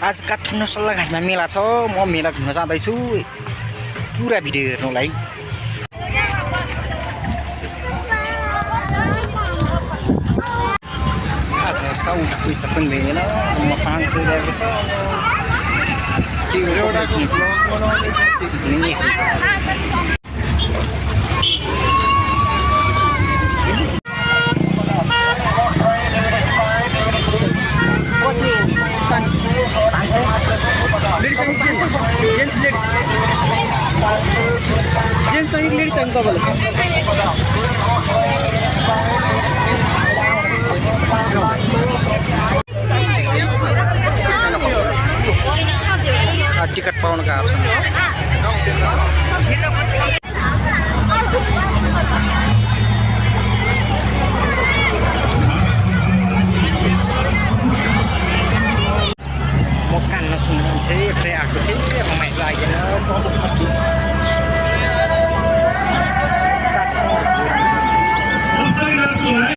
आज काठमाडौँ सल्लाघाटमा मेला छ म मेला घुम्न जाँदैछु पुरा भिडियो हेर्नुलाई आज साउथ पैसा पनि दिएन म 500 ल्याएको छ के एउटा बनाउने जेन्ट्स चाहिए लेडी चाहिए तपाईलाई टिकट पाउन गाह्रो छ म कान्न सुन्न मान्छे एक्लै आएको थिएँ रमाइलो लागेन फर्किँ